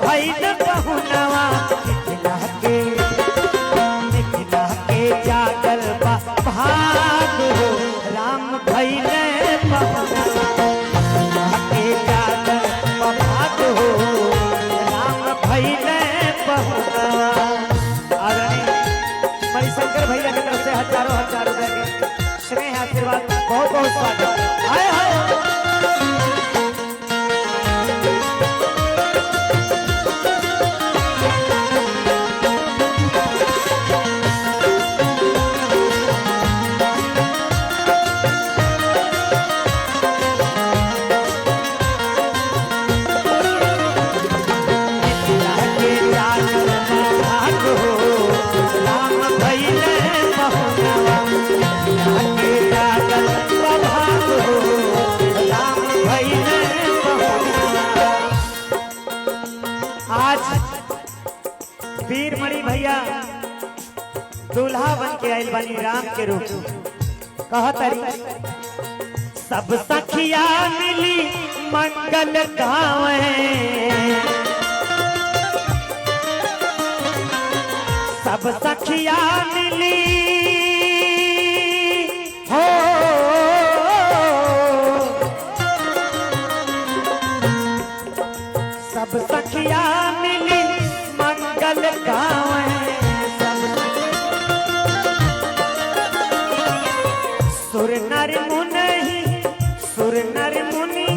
भइल पहुनवा। मिथिला के, मिथिला के जागल बा भाग हो, राम भइल पहुनवा। मिथिला के जागल बा भाग हो, राम भइल पहुनवा। आदरणीय मणिशंकर भैया की तरफ से हजारों हजार रुपए के स्नेह आशीर्वाद, बहुत बहुत स्वागत। हाय हाय। मिथिला के जागल बा भाग हो, राम भइल पहुनवा। मिथिला के जागल बा भाग हो, राम भइल पहुनवा। आज वीरमणि भैया दूल्हा बन के आइल बानी राम के रूप। कहतरी सब सखिया मिली मंगल गावे, सब सखिया मिली हो, सब सखिया मिली मंगल गावे, सब सुर नर मुनि, सुर नर मुनि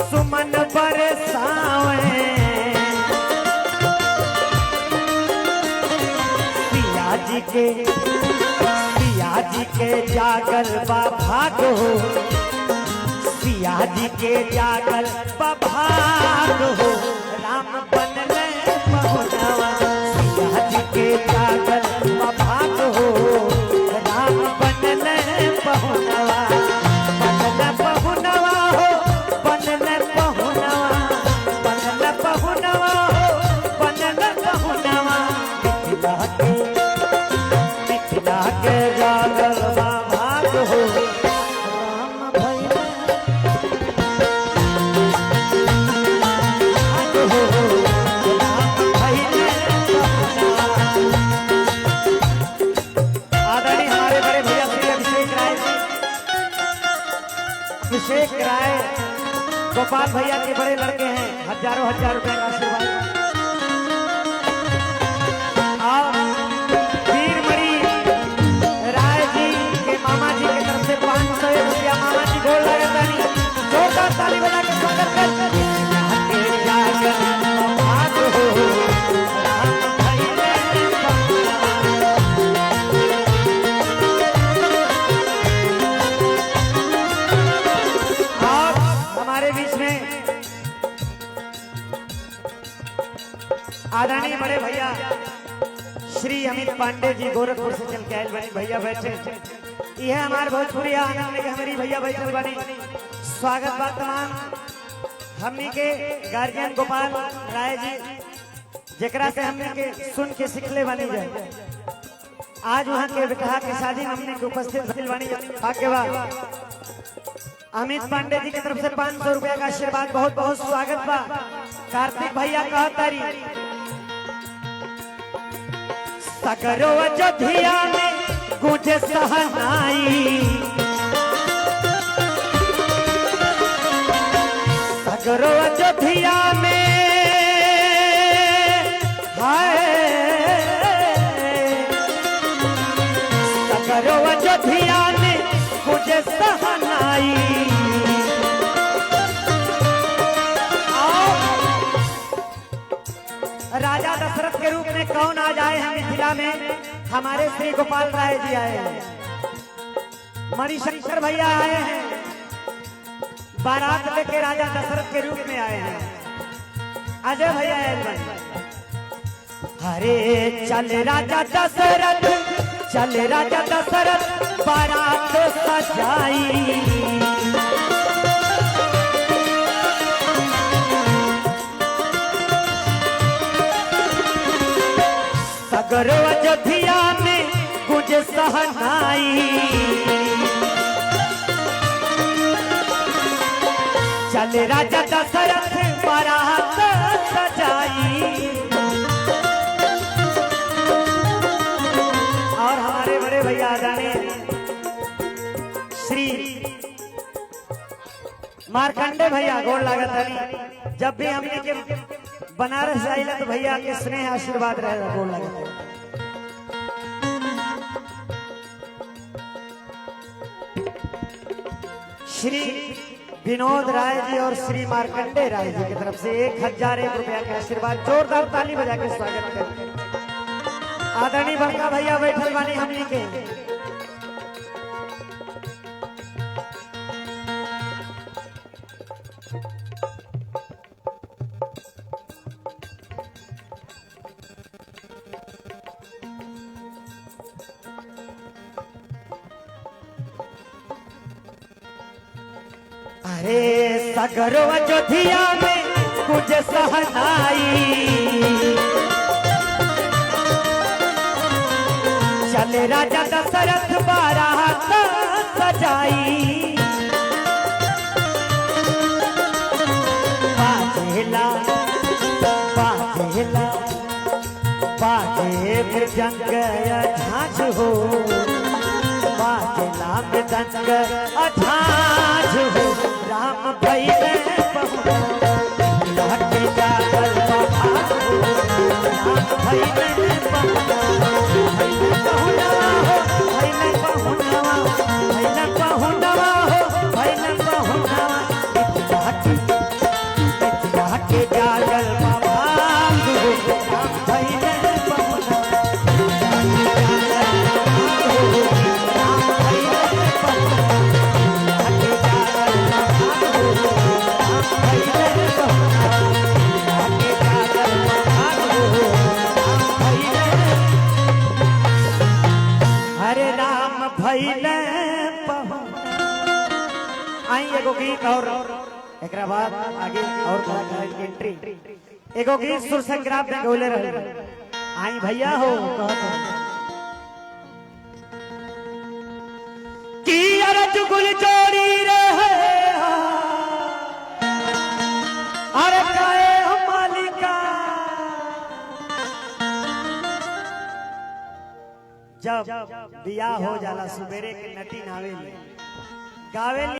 सुमन बरसावे। सिया जी के, सिया जी के जागल बा भाग हो, सिया जी के जागल बा भाग हो, राम बनले पहुनवा। सिया जी के जागल बा भाग हो, राम बनले पहुनवा। बनले पहुनवा हो, बनले पहुनवा, बनले पहुनवा हो, बनले पहुनवा। मिथिला के, मिथिला के जागल बा भाग हो, राम भइल भाग हो, राम भइल पहुनवा। आदरणीय हमारे बड़े भैया श्री अभिषेक राय जी, अभिषेक राय गोपाल भैया के बड़े लड़के हैं, हजारों हजार रुपए का आशीर्वाद। और वीरमणि राय जी के मामा जी के तरफ से 500 रुपया। मामा जी गोल लगे ताली, जोरदार ताली बजा के स्वागत कर। जागल भाग हो, राम भइल पहुनवा। और हमारे बीच में आदरणीय बड़े भैया श्री अमित पांडे जी गोरखपुर से चल के आयल बनी भैया बैठे। यह हमारे भोजपुरी आनंद में हमारी भैया बैठल बनी। स्वागत बा तमाम हमनी के गार्जियन गोपाल राय जी, जेकरा से हमनी के सुन के सिखले बनी जाए। आज वहाँ के विवाह के शादी में हमनी के उपस्थित भइल बानी। भाग्य बा। अमित पांडे जी की तरफ से 500 रुपया का आशीर्वाद, बहुत बहुत स्वागत बा। कार्तिक भैया कहतारी सगरो अयोध्या में गूंजे सहनाई, सगरो अयोध्या में हाय, सगरो अयोध्या में गूंजे सहनाई। आओ, राजा दशरथ के रूप में कौन आज आए हैं मिथिला में? हमारे श्री गोपाल राय जी आए हैं, मणिशंकर भैया आए हैं, बारात लेके राजा दशरथ के रूप में आए हैं, अजय भैया आए हैं। अरे चल राजा दशरथ, चल राजा दशरथ बारात सजाई, सगरो अयोध्या में गुंज सहनाई। चल राजा दशरथ बारात सजाई। मार्कंडे भैया गोड़ लागत हनी। जब भी हमने के बनारस जाइला तो भैया के स्नेह आशीर्वाद रहेला, गोड़ लागत हनी। श्री विनोद राय जी और श्री मार्कंडे राय जी की तरफ से 1001 रुपया के आशीर्वाद, जोरदार ताली बजा के स्वागत करें। आदरणीय बड़का भैया बैठल बानी हमनी के। अरे सगरो अयोध्या में कुछ सहनाई, चले राजा दशरथ बारात सजाई। बाजेला बाजेला बाजे मृदंग झांझ हो, बाजेला मृदंग झांझ हो। राम भैले पहुना लहके जागल बाबा हो, राम भैले पहुना, भैले पहुना हो, भैले पहुना, भैले पहुना हो, भैले पहुना। लहके जागल बाबा हो, राम भैले पहुना, राम भैले पहुना, हरे राम भैले पहुना। आई एगो गीत और एकरा बाद आगे और कलाकार के एंट्री। एगो गीत सुर संग्राम में गौले रहे। आई भैया हो कहत कि अरज गुल जोड़ी रहे, अरे काए हो मालिका। जब बियाह हो जाला सुबेरे के नटी नावेली गावेली।